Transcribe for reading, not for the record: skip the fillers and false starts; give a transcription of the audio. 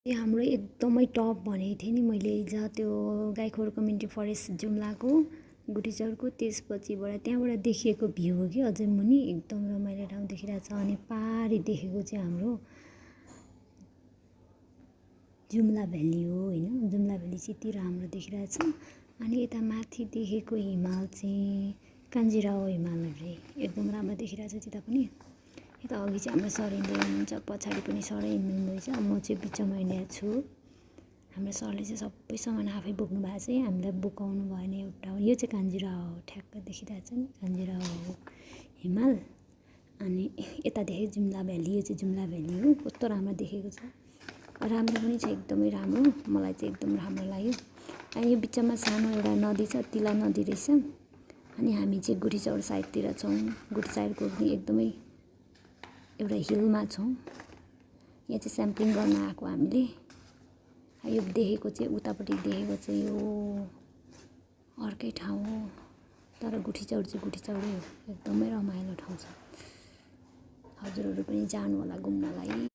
हाम्रो एकदमै टप भनेको थिएँ नि मैले हिजो त्यो गाईखोर कम्युनिटी फरेस्ट जुम्लाको गुठीचौरको त्यसपछिबाट त्यहाँबाट देखिएको भ्यू हो कि अझै मुनि एकदम रमाइलो ठाउँ देखिरहेको छ। अनि पारि देखेको चाहिँ हाम्रो जुम्ला भ्याली हो होइन। जुम्ला भ्याली चाहिँ यति राम्रो देखिरहेको छ। अनि यता माथि देखेको हिमाल चाहिँ कान्जिराहो हिमाल अरे एकदम राम्रो देखिरहेको छ त्यता पनि। यता अघि चाहिँ हाम्रो सर हिँड्दै हुनुहुन्छ, पछाडि पनि सरै हिँड्नुहुँदैछ, म चाहिँ बिचमा हिँडेको छु। हाम्रो सरले चाहिँ सबै सामान आफै बोक्नु भएको छ, हामीलाई बोकाउनु भएन एउटा। यो चाहिँ कान्जिराहो हो, ठ्याक्क देखिरहेको छ नि कान्जिराहो हो हिमाल। अनि यता देखेको जुम्ला भ्याली, यो चाहिँ जुम्ला भ्याली हो। कस्तो राम्रो देखेको छ, राम्रो पनि छ, एकदमै राम्रो। मलाई चाहिँ एकदम राम्रो लाग्यो। अनि यो बिचमा सानो एउटा नदी छ, तिला नदी रहेछ। अनि हामी चाहिँ गुठीचौर साइडतिर छौँ। गुठीचौरको पनि एकदमै एउटा हिलमा छौँ। यहाँ चाहिँ स्याम्पलिङ गर्न आएको हामीले। यो देखेको चाहिँ उतापट्टि देखेको चाहिँ यो अर्कै ठाउँ हो, तर गुठीचौर चाहिँ गुठीचौरै हो। एकदमै रमाइलो ठाउँ छ, हजुरहरू पनि जानु होला घुम्नलाई।